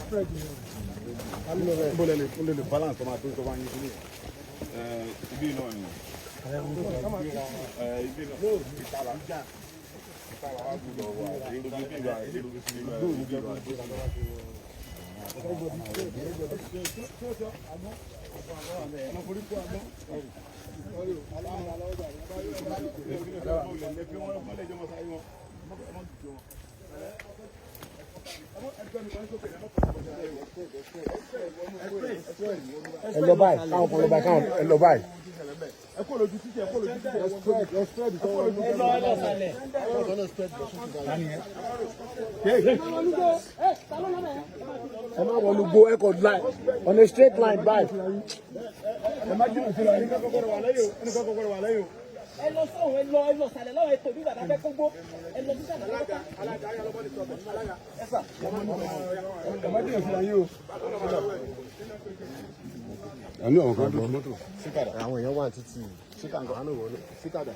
Bó lè lè balance tó máa tó máa yín sílẹ̀. Ibi náà ni. Ibi náà. Ìtara. Ìtara wa gbọ́dọ̀ wà. Èrò bíbí wa, èrò bíbí wa, èrò bíbí wa. Ẹ lọ báyìí, káwọn kan lọ báyìí, káwọn ẹ lọ báyìí. Ẹ kó lójú títì, ẹ kó lójú títì. Ẹ lọ, ẹ lọ sàlẹ̀. Ẹ má wọnú gbó, ẹ kò line on a straight line báyìí. Ẹ má jìnnà síra yín. Ẹnìkan kọ́kọ́rọ́ wà lẹ́yìn o, ẹnìkan kọ́kọ́rọ́ wà lẹ́yìn o. Ẹ lọ sọ̀hún, ẹ lọ, ẹ lọ sàlẹ̀ lọ́wọ́ ètò bí bàbá fẹ́ kó gbó. Ẹ lọ sí sàlẹ̀ lọ́wọ́. Ẹ má jìnnà síra yín o. Àní àwọn kan dúró mọ́tò. Àwọn èèyàn wà títì àwọn náà wọlé. Síkàdà.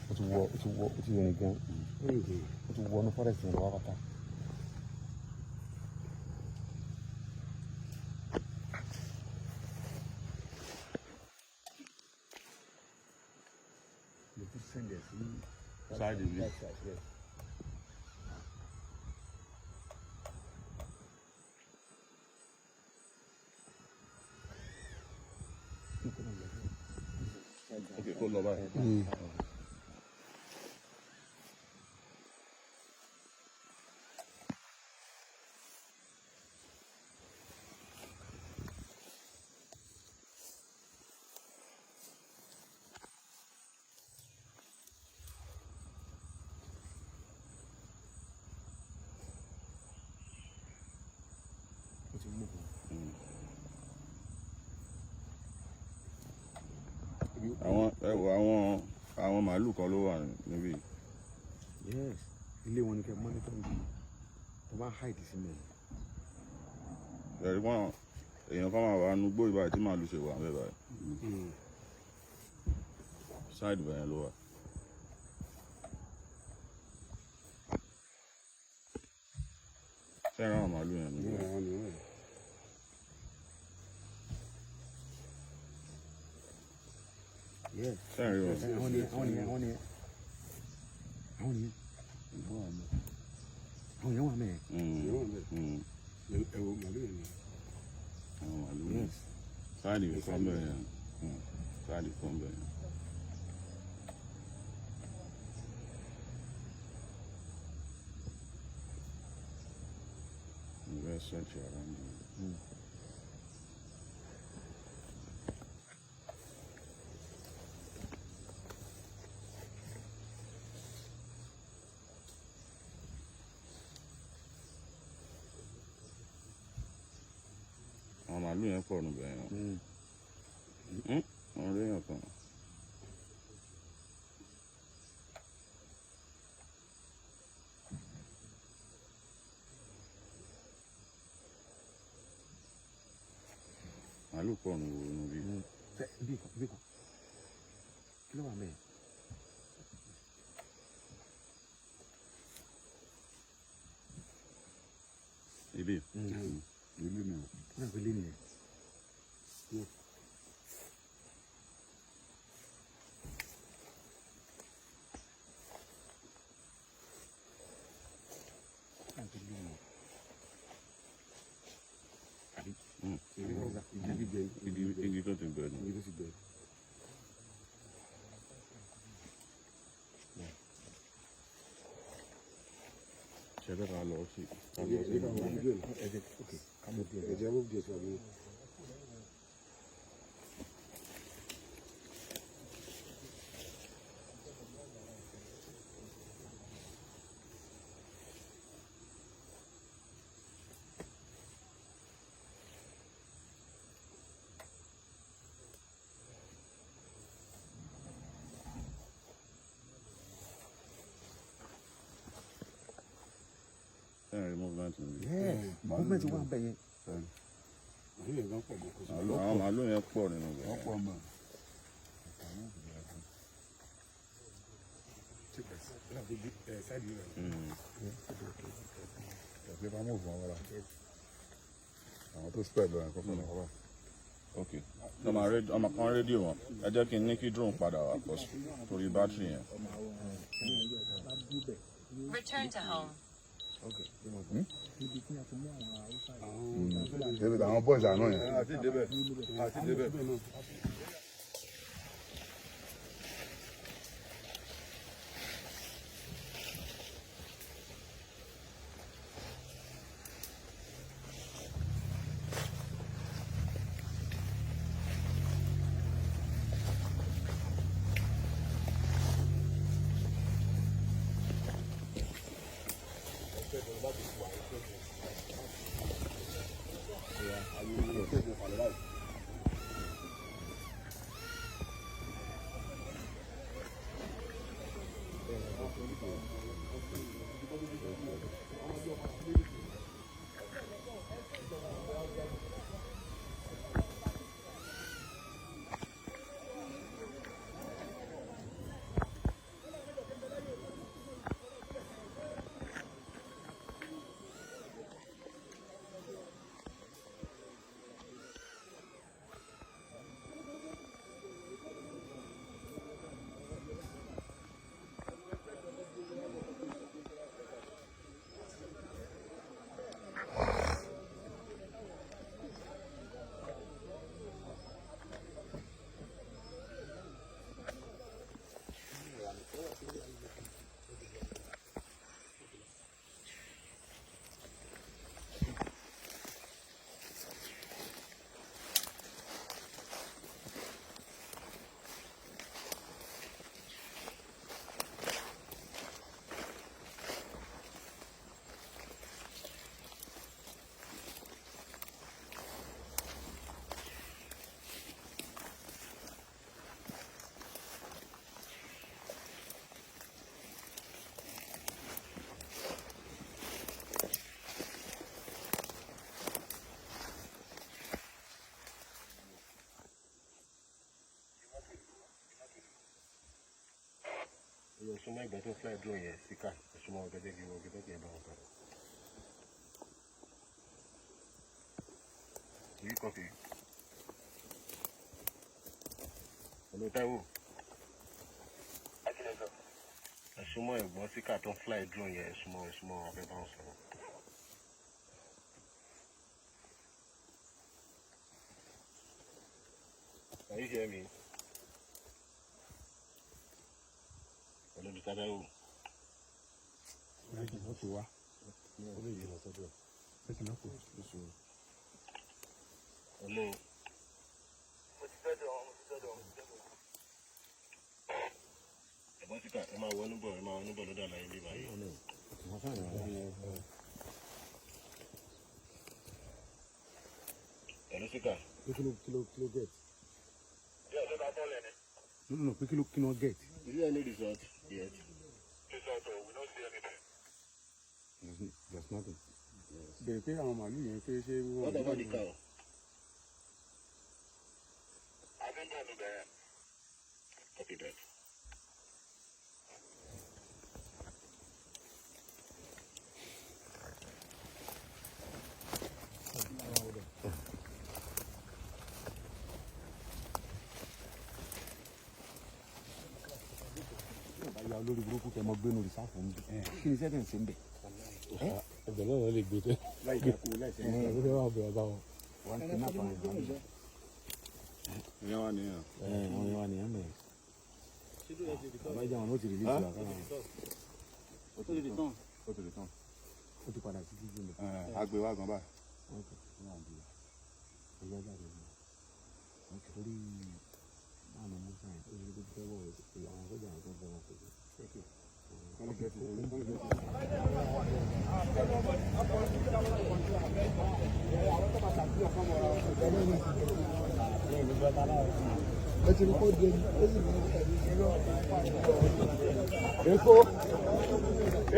Ó ti wọ, ó ti wọ, ó ti rìn gan, ó ti wọ inú forest yẹn lọ wá pátá. Side ibi. Ok, kó lọ báyìí. Ó ti mú gan. Àwọn, ẹ wo àwọn màálù kan ló wà níbí. Yes, ilé wọn ni kẹ́ monitor bí tó bá hide sí mẹ́rin. Ẹ̀rí wọn, èèyàn kan máa wà nínú igbó ìbáyìí tí màálù ṣe wà ń bẹ̀ báyìí. Side bẹ̀yẹn ló wà. Ṣé ẹ ráwọn màálù yẹn níbí? Yes. Ṣé ẹ rí wọn? Àwọn nìyẹn, àwọn nìyẹn, àwọn nìyẹn, àwọn nìyẹn, àwọn yẹn wà mẹ́rin. Ẹ wo màlúù yẹn ni. Àwọn màálù yẹn. Yes. Side kan bẹ̀ yẹn. Side kan bẹ̀ yẹn. Mo fẹ́ search around here. Àwọn màálù yẹn pọ̀ níbẹ̀ yẹn. Wọ́n rí èèyàn kan. Màálù pọ̀ níbí. Ṣé ibi kan, ibi kan, kí ló wà mẹ́rin? Ibi. Ìlú mi o. Wọ́n náà fi lé nìyẹn. Wọ́n náà fi lé nìyẹn. Àbí? Igi gbígbẹ. Igi tó ti bẹ̀rẹ̀ ni. Igi tó ti gbẹ. Ṣé ẹ fẹ́ ká lọ sí ká lọ sí Ẹ jẹ́ move díẹ̀ síwájú. Ẹ rí movement níbí. Yes, movement wà ń bẹ̀ yẹn. Màálù yẹn gan pọ̀ gan kó sí. Àwọn màálù yẹn pọ̀ nínú ibẹ̀. Wọ́n pọ̀ mọ́. Ẹ̀sìn bá mú fún wọn wá. Àwọn tó spread lọ ẹ̀kọ́ fún wọn wá. Ok, ọmọ kan rédíò wọn, ẹ jẹ́ kí n ní kí drone padà wá pọ̀ sí torí bátìrì yẹn. Return to home. Ṣé àwọn boys àná yẹn? Àti débẹ̀, àti débẹ̀. Súnmọ́ ìgbà tó fly drone yẹn síkà, súnmọ́ ọ̀gá jẹ́ kí wọ́n gẹ́gẹ́ kí ẹ bá wọn sọ̀rọ̀. Do you copy? Hello, Taiwo. Ẹ súnmọ́ ẹ̀gbọ́n síkà tó fly drone yẹn, ẹ súnmọ́ abẹ́ bá wọn sọ̀rọ̀. Can you hear me? Hello, Mr. Taiwo. Wọ́n ti wá. Ó lè yí lọ sọ́dọ̀. Ṣé kí n kò? Hello. Ẹ̀gbọ́n síkà, ẹ máa wọnú bọ̀, ẹ máa wọnú bọ̀ lọ́dọ̀ àlàyé bí báyìí. Hello, síkà. Pé kí ló get? No, pé kí ló get? Is there any result yet? There's nothing. Bèrè pé àwọn màálù yẹn pé ṣé wọ́n. What about the cow? Copy that. Ya olórí burúkú tẹ mọ gbénu rìsáàfù ń bẹ. Kí ni sẹ́tẹ̀ ń ṣe ń bẹ̀? Ẹgbẹ́ náà lè gbé tẹ́. Láì dákú láì sẹ́yìn. Ẹ fẹ́ wà bẹ̀rẹ̀ bá wọn. Wọ́n ti náà fún àwọn èèyàn. Ìyẹn wà nìyẹn. Ẹ wọ́n yẹn wà nìyẹn mẹ́. Àbájá wọn ló ti rìlíìsì wa káwọn. Ó ti rí tán. Ó ti padà sí títí lọ. Agbe wa gan báyìí. Ok, ẹ̀yà jáde lọ. Torí báwọn Musa yẹn, ó ṣe kó fẹ́ wọ̀ àwọn sójà yẹn tó fẹ́ wọn pèsè. Èkó.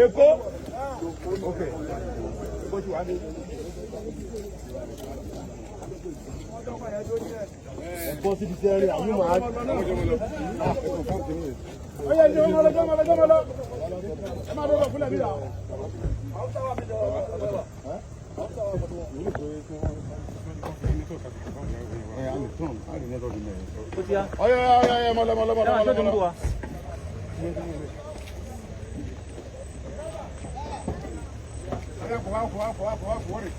Èkó. Ok. Èkó ti wá ní. Bọ́ síbi tẹ́ rí àwọn máa. Ó yẹ jẹ́ ọmọ lọ, jẹ́ ọmọ lọ, jẹ́ ọmọ lọ. Ẹ máa dọ́gba fúnlẹ̀ bí yà. Ó ti yá. Ọyọ ọyọ ọyọ mọ lọ mọ lọ mọ lọ Ẹ máa mọ tó lọ. ń bọ̀ wá. Ọyọ kò wá kò wá kò wá kò wá kò wọ́rẹ̀.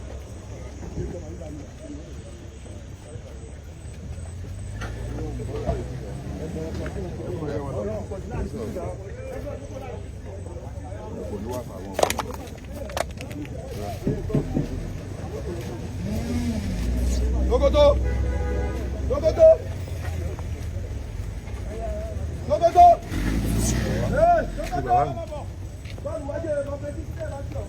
Kò ní wà fáwọn. Sokoto! Sokoto! Sokoto! Hey, Sokoto! Bọ́ọ̀lù wájú ẹ̀rọ fẹ́ títí ẹ̀ láti ọ̀.